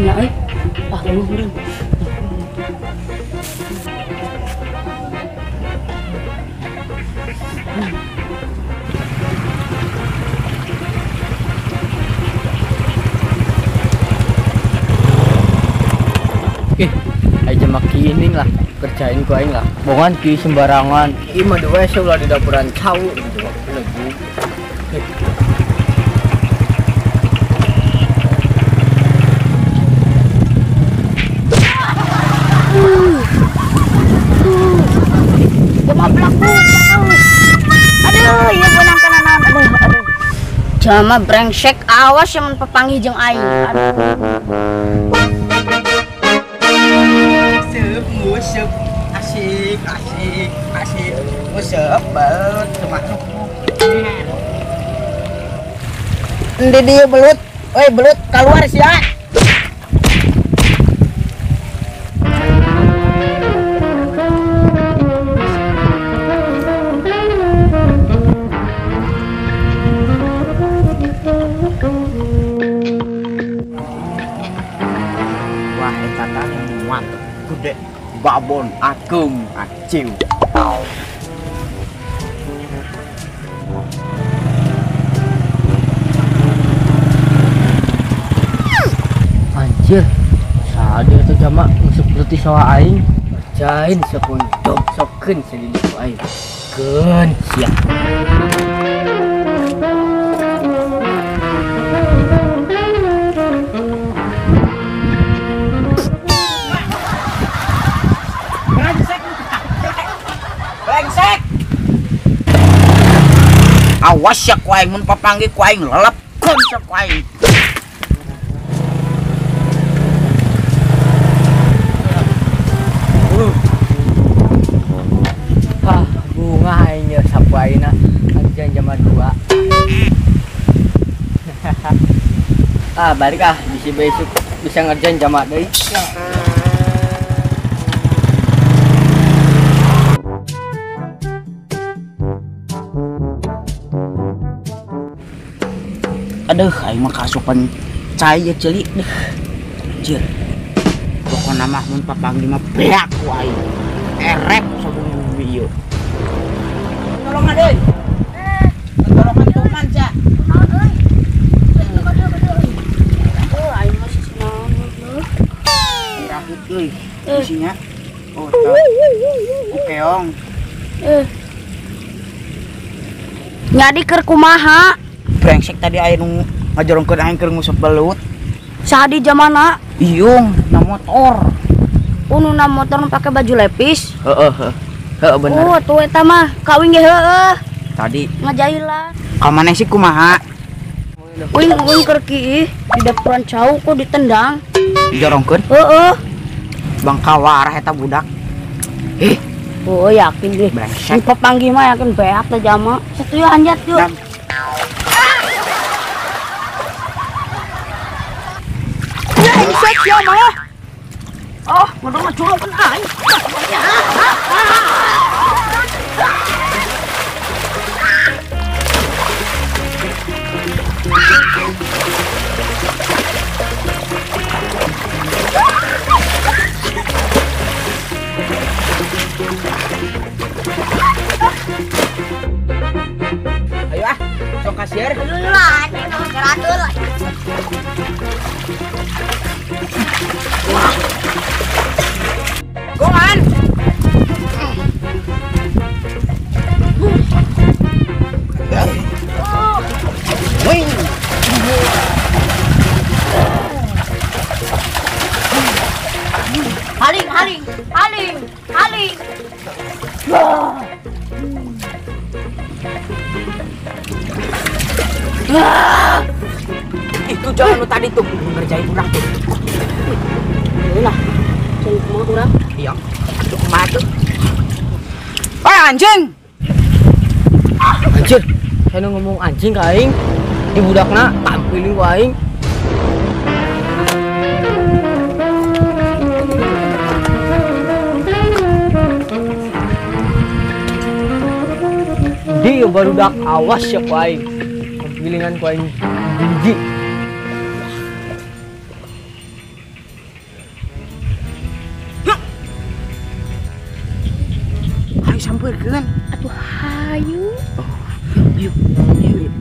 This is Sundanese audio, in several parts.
Nya euy. Ah, eueuh meureun. Ih, aja makining lah, kerjain ku aing lah. Bongan ki sembarangan. Ih mah dewe ulah di dapuran cau gitu. Legu. Jama belakang. Aduh, ieu benang kananan. Aduh, aduh. Jama brengsek, awas yang pepanggih jeung aing. Aduh. Musep asik asik asik musep belut termasuk. Endi dieu belut, oi belut keluar sia. Wah, eta tah mantep gede. Babon agung aciu. Anjir, sade itu jama ngusuk belut di sawah aing. Kerjain sepun sokeun sedidik ku aing. Keun sia. Awas ya ku aing mun papanggih ku aing lelepkeun sia ku aing. Hah, bunga aing nya sapu aingna anjing jam 2. Ah, balik ah, bisi besok bisa ngerjain jam deui. Aduh, aing mah kasupan cai ya ceuli deh. Anjir. Pokona mah mun papanggih mah beak ku aing. Erep sabung ieu. Tolongan deui. Tolongan tuman sia. Kunaon euy? Oh, aing mah sisinaon leuh. Rakit euy isinya. Oh, tah. Keong. Nyadi keur kumaha? Brengsek tadi aya nu ngajorongkeun aing keur nguseup belut. Saha di jamana? Iyung, na motor. Oh, nu na motor nu pake baju lepis? Heeh, heeh. Heeh bener. Oh, tuh eta mah kawin ge heueuh. Tadi ngajailan. Ka maneh sih kumaha? Uing uing keur kiih di dapuran cau kok ditendang. Dijorongkeun? Heeh. Bangka warah eta budak. Ih. Oh, yakin deh. Brengsek. Papanggih mah yakin beak teh jama. Satu yuk anjat yuk. Brengsek ya mah. Oh, ngedong ngejorongkeun aing. Ayo ah, sok kasier. Lah, keratul. Goan. Wih. Haling, haling, haling, haling. Itu jangan lu tadi tuh ngerjain urang tuh. Lah, jangan kumaha urang? Iya. Tuh kumaha tuh? Oi anjing. Anjir, saya ngomong anjing ka aing. Di budakna tampilin ku aing. Di barudak awas ya ku aing. Gilingan ku aing biji. disampeurkeun. Atuh hayu. Oh, yuk yuk.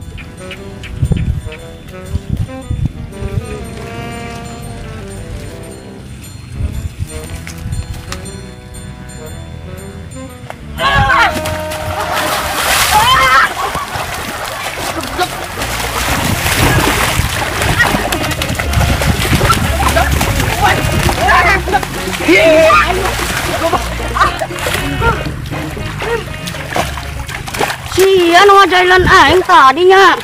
Sia nu ngajailan aing tadinya.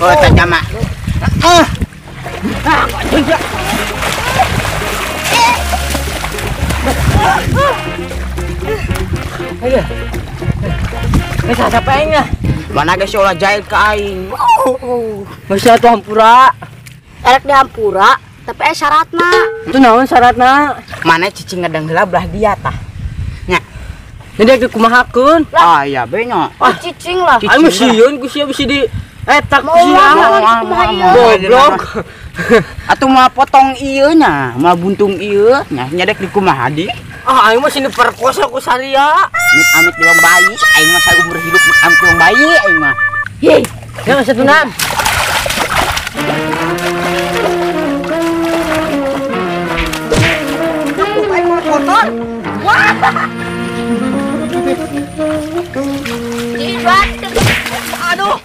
Oh, eta jama. Ah. Ayo. Geus siapa aing lah? Mana geus ulah jahil ka aing. Geus atuh hampura. Erek dihampura, tapi aya syaratna. Itu naon syaratna? Mana cicing ngedeng heula belah dia tah. Nya. Jadi kumahakeun? Ah iya be nya. Ah cicing lah. Aing mah sieun ku sia bisi di eta ku sia. Goblok. Atuh moal potong ieu nya, moal buntung ieu nya, nyadek di kumaha di? Ah aing mah sini perkosa ku saria. Amit-amit di bayi, aing mah saumur hidup amit di bayi aing mah. Hei, ya satunan. Aing mau motor. Wah. Aduh.